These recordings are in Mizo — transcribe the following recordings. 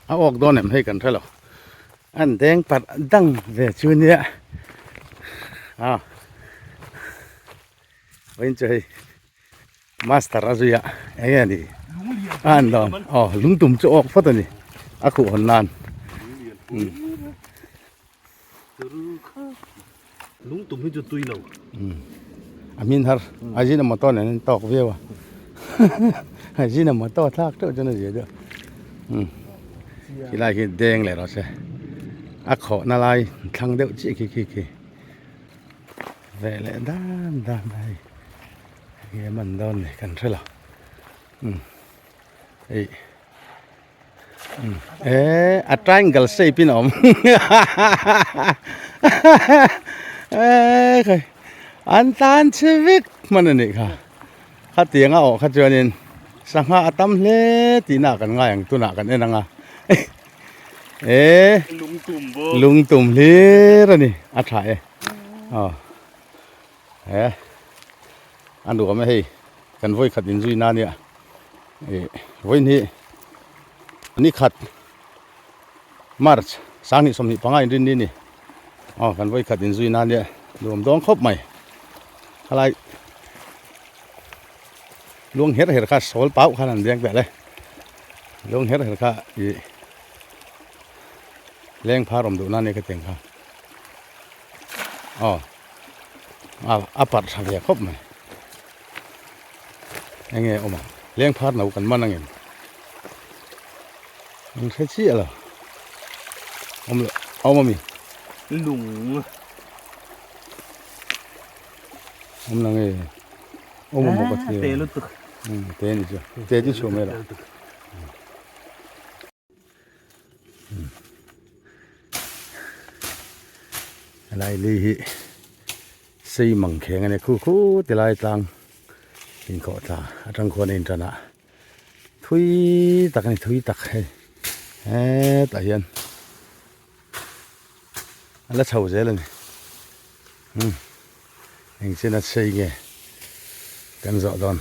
A awk dawn em hei kan hre lo an deng parh dang ve chu nia a vawiin chu hei master a zui a eng nge ni a an dawn aw lungtum chu awk phawt a ni a khuh hawn nan Lungtum hi chu tui lo. A hmin har a zin a motor nen an tawk viau a a zin a motor thlak teuh chuan a zia deuh khilai khi deng leh rawh se a khawhna lai thlang deuh chiah khi khi khi ve leh dan dan a hei enge man dawn ni kan hre lo hei. Eh, a triangle shape in a awm eh khai an tan chhe vek hman a nih kha khatiang a awh kha chuanin sangha a tam hle tihna ah kan ngai ang tunah kan en ang a eh lungtum hlir a ni a tha e aw he a nuam e hei kan vawi khat inzui na nia ih vawiin hi ni khat march sanghnih 25 inrin ni a ni aw kan vawi khat inzui na nia nuam dawn khawp mai khalai luang her her kha sawl pau khan an biang belh e luang her her kha ih leng phar awm duh na nia ka tiang kha aw a parh tha ve khawp mai. Enge awm ang leng phar no kan man angem an hre chiah lo awm lo awm ami lung awm la nge awm awm ka te lutuk te ni chu te chu chhuah mai la Helai li hi sei mang kheng a ni khu khu ti lai tlang inkhawh tla atang khuan a intan a thui tak a ni thui tak hei hetah hian a la chho zel a ni umm engchen a sei nge kan zawh dawn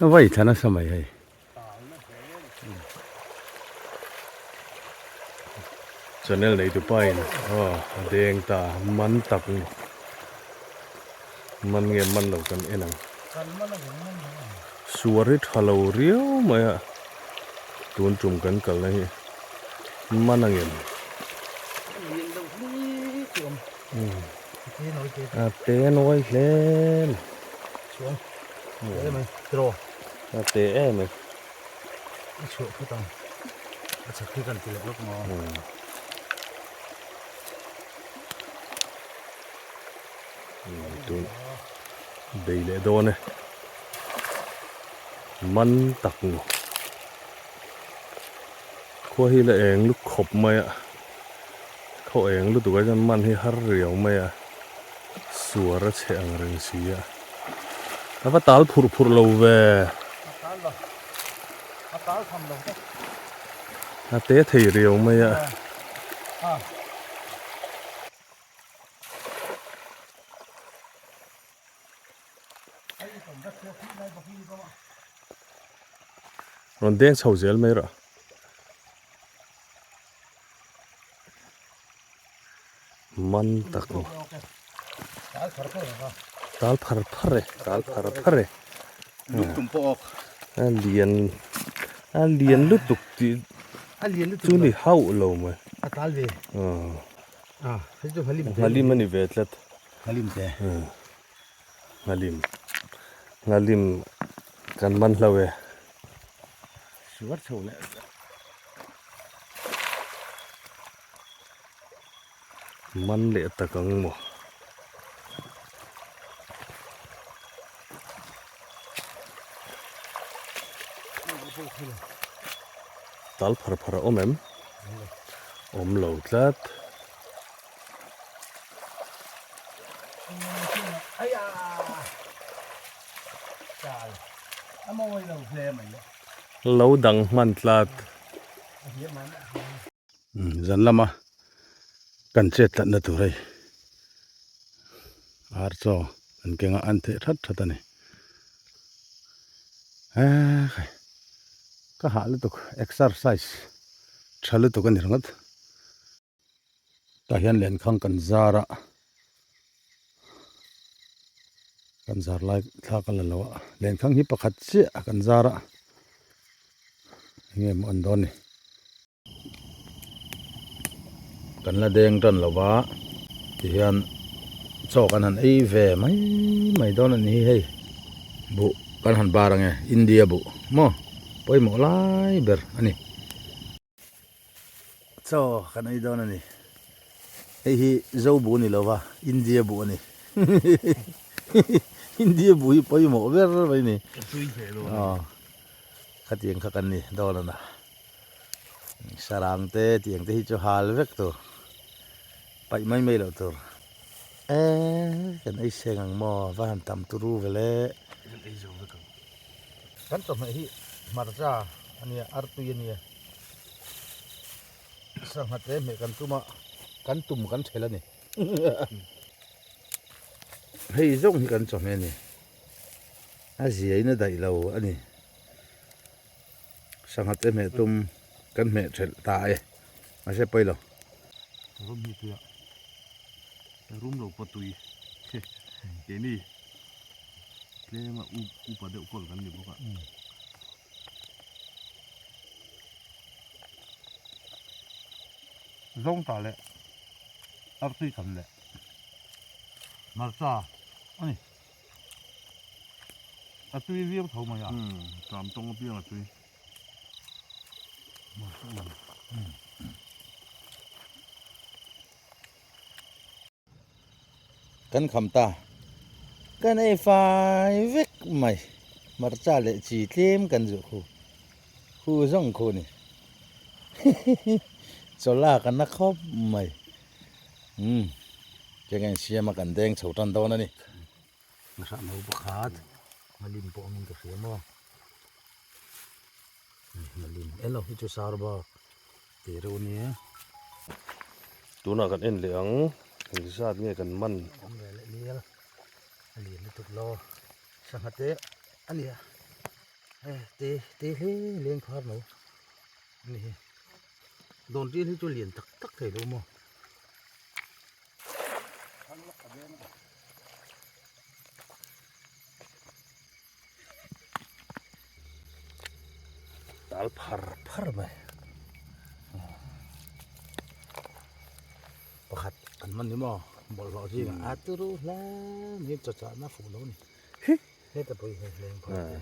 a vawi thla nasa mai hei. Channel nei tu pa in aw a deng ta man tak man nge man lo kan en ang suar hi tha lo riau mai a tun tum kan kal na hi man ang em a te nawi hle mai. A te em e. A chhuah phut ang. A chak hi kan ti leh lawk maw. Tun bei leh dawn e. Man tak maw. Khua hi la eng lu khawp mai a. Khaw eng lutuk ah chuan man hi har riau mai a. Suar a chhe ang reng si a. A va tal phurh phurh lo ve. A tal lo. A tal tham lo te. A te thei riau mai a. A. Rawn deng chho zel mai rawh. Man tak maw tal phar phar e tal phar phar e a lian a lian lutuk tih chu ni hauh lo mai a tal ve a hei chu halim te halim a ni ve tlat halim te halim halim kan man hlo e suar chho leh Man leh tak ang maw? Tal phar phar a awm em? Awm lo tlat. Lo dang hman tlat. Zan lama kan chet tlatna tur hei ar chaw kan kengah an theh that that a ni. Eekhai ka hah lutuk exercise tha lutuk a ni ringawt. Tah hian lenkhang kan zar a kan zar lai thla ka la lo a lenkhang hi pakhat chiah kan zar a enge maw an dawn ni. Kan la deng tan lo va tihian chaw kan han ei ve mai mai dawn a ni hi hei buh kan han bar ang e India buh maw pawimawh lai ber a ni. Chaw kan ei dawn a ni hei hi zo buh a ni lo va India buh a ni India buh hi pawimawh ber mai a ni khatiang kha kan ni dawn a na. Sarang te tiang te hi chu hal vek tur paih mai mai loh tur eee kan ei seng ang maw va han tam turu ve le kan chawhmeh hi hmarcha a nia artui a nia sangha te hmeh kan tum a kan tum kan ṭhelh a ni hei zawng hi kan chawhmeh a ni a ziain a daih lo a ni. Sangha te hmeh tum kan hmeh thelh ta e mahse pawi lo. Rum hi tui a rum lo pawh tui keini tlem a upa deuh kawl kan ni bawk a. Zawng ta leh artui kan leh hmarcha a ni. A tui viau tho mai a. Umm tlam tawng apiang a tui. Kan kham ta. Kan ei fai vek mai. Hmarcha leh chi tlem kan zuh khu. Khu zawng khu ni. Chawla ka na khawp mai. Umm cheng a insiam a kan deng chho tan dawn a ni. Nahra no pakhat Malim pawh angin ka hria maw Malim elo hi chu sarba tih reuh a nia. Tunah kan en leh ang engzat nge kan man. Awm ve leh lial a lian lutuk lo sangha te a nia hei te te hle leng phar no a ni hi dawn ṭil hi chu lian tak tak thei lo maw. Tal phar phar mai. Pakhat an man ni maw bawlhhlawh zingah a turu hle mai chaw chahna fuh lo ni. Heta pawh hi hei hleng phawt te.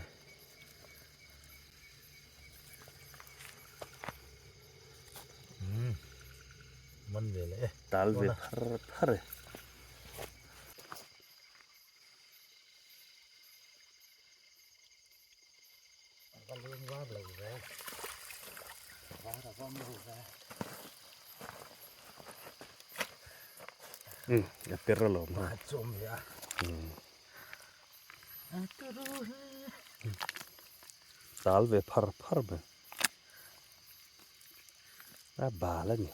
Man ve leh e. Tal ve phar phar e. Va leng var lo ve. Var a vawm lo ve. Um, a per alawm. Pakhat chu awm ve a. Um. A turu hle. Tal ve phar phar mai. A bal a ni.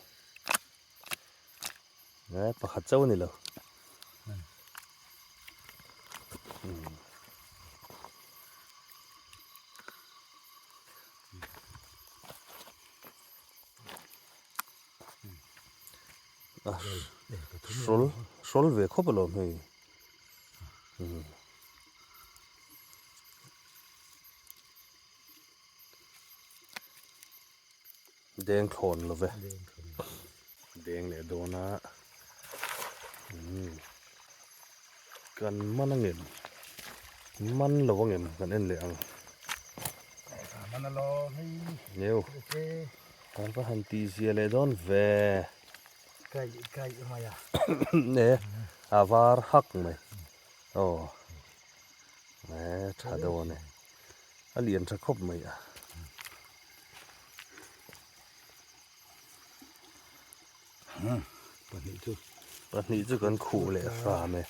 Eh, pakhat chauh a ni lo. A hrawl hrawl ve khawp alawm hei. Deng thlawn lo ve. Deng leh dawn a. Kan man angem? Man lo angem kan en leh ang. Man alawm hei. Neu. Kan va han tih zia leh dawn ve. Kai kai mai a. Ne a var hak mai. Aw. E tha deuh a ni. A lian tha khawp mai a. Pahnih chu. Pahnih chu kan khuh leh hram e.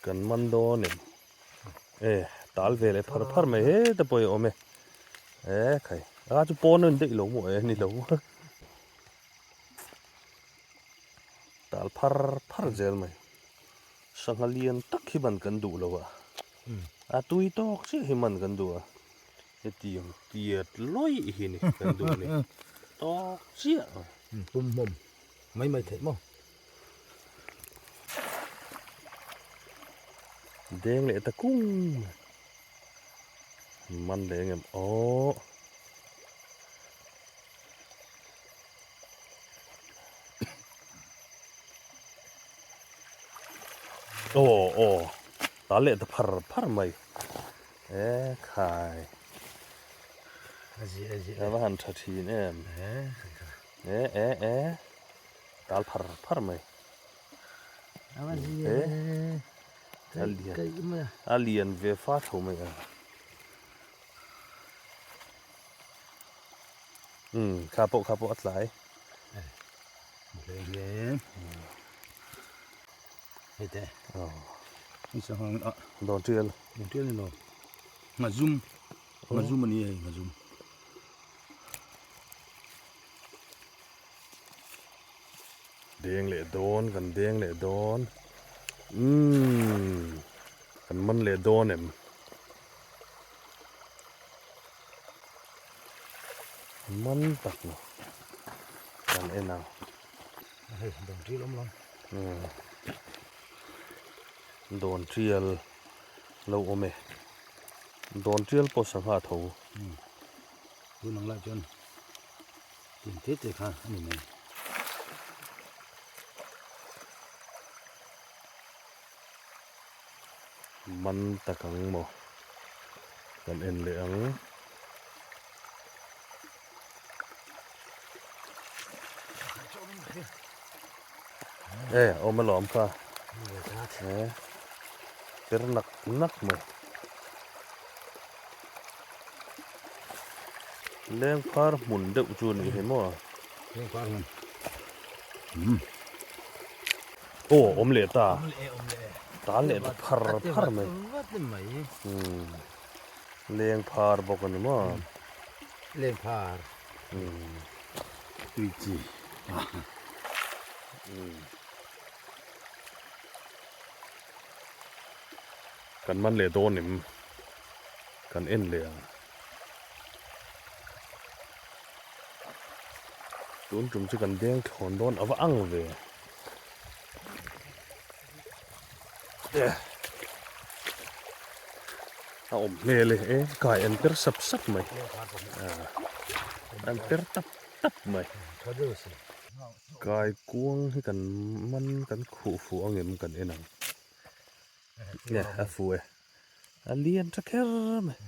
Kan man dawn em? E tal ve leh phar phar mai he te pawh hi a awm e. E khai a chu pawn a ni daih lo maw e ni lo. Tal phar phar zel mai. Sangha lian tak hi man kan duh lo a. A tui tawk chiah hi man kan duh a. Hetiang tiat lawih hi ni kan duh ni. Tawk chiah. Pum hmawm mai mai theih maw. Deng leh ta kung man leh engem aw. Aw aw ta leh ta phar phar mai e khai a va han tha thin em e e e tal phar phar mai e a lian a lian ve fa tho mai a. Umm kha pawh kha pawh a tlai. Hle hle. Hei te. Ni sa hang a. Dawn tial. Dawn tial ni lo. Nga zum. Nga zum ani hei nga zum. Deng leh dawn kan deng leh dawn. Umm kan man leh dawn em. Man tak lo kan en ang. Hei dawn tial awm lo. Dawn tial lo awm e. Dawn tial pawh sangha tho. Tun ang lai chuan tin te te kha a ni mai. Man tak ang maw kan en leh ang. E awm alawm kha e per nak nak mai lengphar hmun deuh chu a nih hi maw lengphar hmun aw awm leh ta tal leh ta phar phar mai Leng phar bawk a ni maw? Leng phar. Tui chi. Kan man leh dawn em? Kan en leh ang. Tun tum chu kan deng thlawn dawn a va ang ve. A awm hmel e e kai an per sap sap mai an per tap tap mai kai kuang hi kan man kan khuh fuh ang em kan en ang nge a fuh e a lian tha kher mai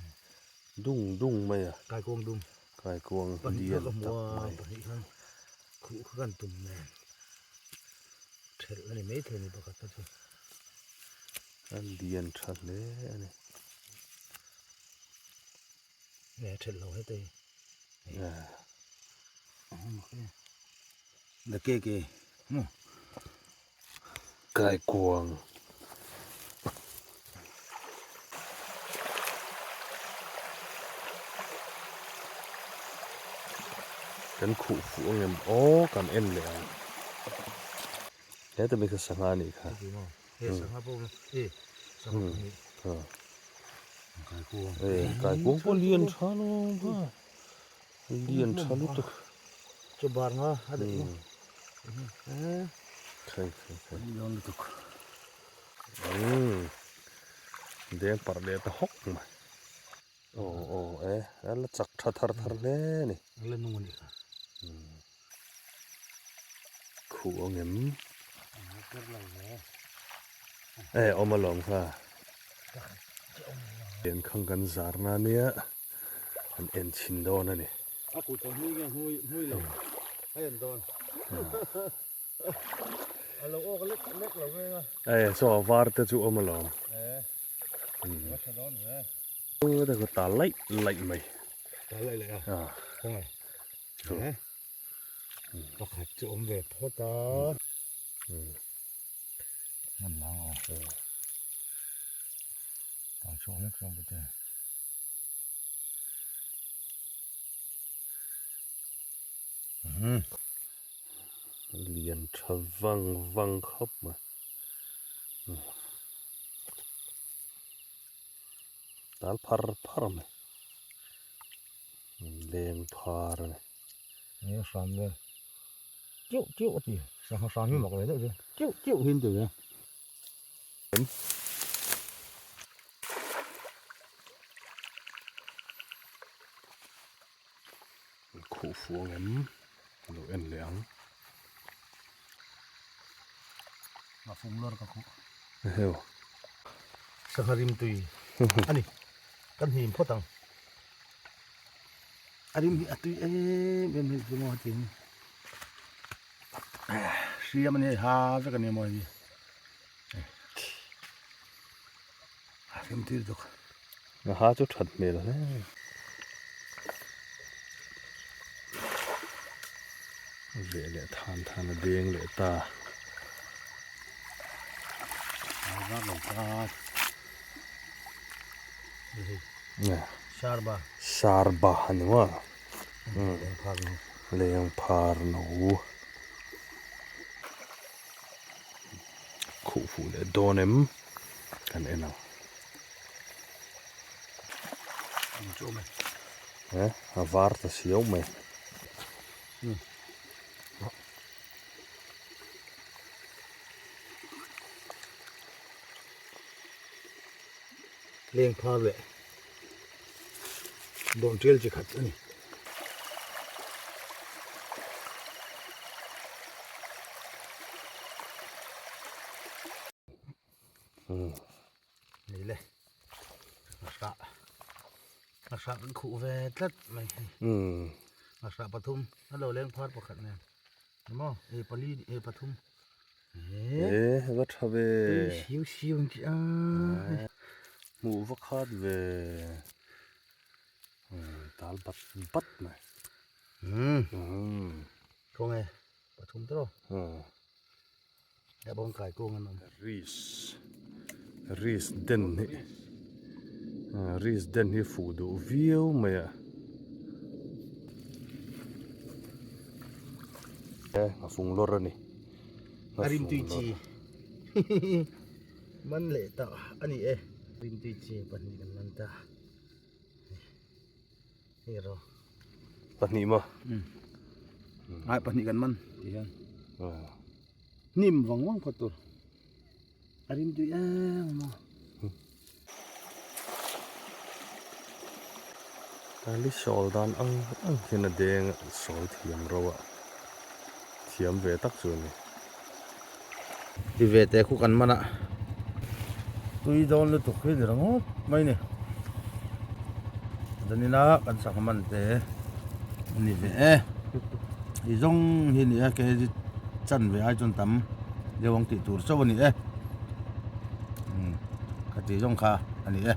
dung dung mai a kai kuang dum kai kuang lian tak mai khuh kha kan tum nen. Thelh a ni maithei a ni pakhat kha chu. A lian tha hle a ni. Nge thelh lo hete hi. The ke ke mu. Kaikuang. Kan khuh fuh ang em aw kan en leh ang heta mi kha sangha anih kha e kaikuang pawh lian tha lo va lian tha lutuk khai khai khai umm deng parh leh ta hawk mai. Aw aw e a la chak tha thar thar hle a ni. A la nung a ni kha. Khuh ang em? E awm alawm kha. Len khang kan zar na nia an en chhin dawn a ni. A kut pawh hmui nge hmui hmui lo a en dawn. A lo awk lek lek lo veng a. E saw var te chu awm alawm. E. Aw ta laih laih mai. Ta laih laih a. Khawngaih. Pakhat chu awm ve phawt a. Hman lang aw. Ta chhuak mek chuan pute. Lian tha vang vang khawp mai. Tal phar phar mai. Leng phar a ni. Nge hram vel chiuh chiuh a ti sangha hram hi mak ve deuh chu chiuh chiuh hi an ti ve a. Khuh fuh ang em lo en leh ang. Nga fung lawr ka khuh. Eheu. Sangha rim tui a ni. Kan hnim phawt ang. A rim hi a tui em em hei chu maw hetiang hi. Hriam a ni hei ha vek a ni maw hei hi. A rim tui lutuk. A ha chu that hmel hle. Ve leh than than a deng leh ta. Sarba. Sarba a ni maw? Leng phar no. Khuh fuh leh dawn em kan en ang. Eh a var ta siau mai. Leng phar leh dawn tial chi khat a ni. Ni le a hrah a hrah kan khuh ve tlat mai hei a hrah pathum a lo leng phar pakhat nen emaw e pali e pathum e va tha ve siu siu ang chi a hmuh va khat ve tal bat bat mai khaw nge pathum tawh Bawngkai kung an awm. Ris ris den hi ris den hi fuh duh viau mai a. A fung lawr a ni. A rim tui chi man leh ta a ni e. Rim tui chi pahnih kan man ta. Hei rawh. Pahnih maw? Ai pahnih kan man ti hian. Hnim vang vang phawt tur. A rim tui em maw. Tali sawl dan ang ang hian a deng a sawl thiam ro a. Thiam ve tak chu a ni. Ti ve teh khu kan man a. Tui dawn lutuk hi ni ringawt mai ni. Zanina kan sangha man te a ni ve e. Hei zawng hi a ni a kg chan ve ai chuan tam deuh ang tih tur chauh a ni e. Khati zawng kha a ni e.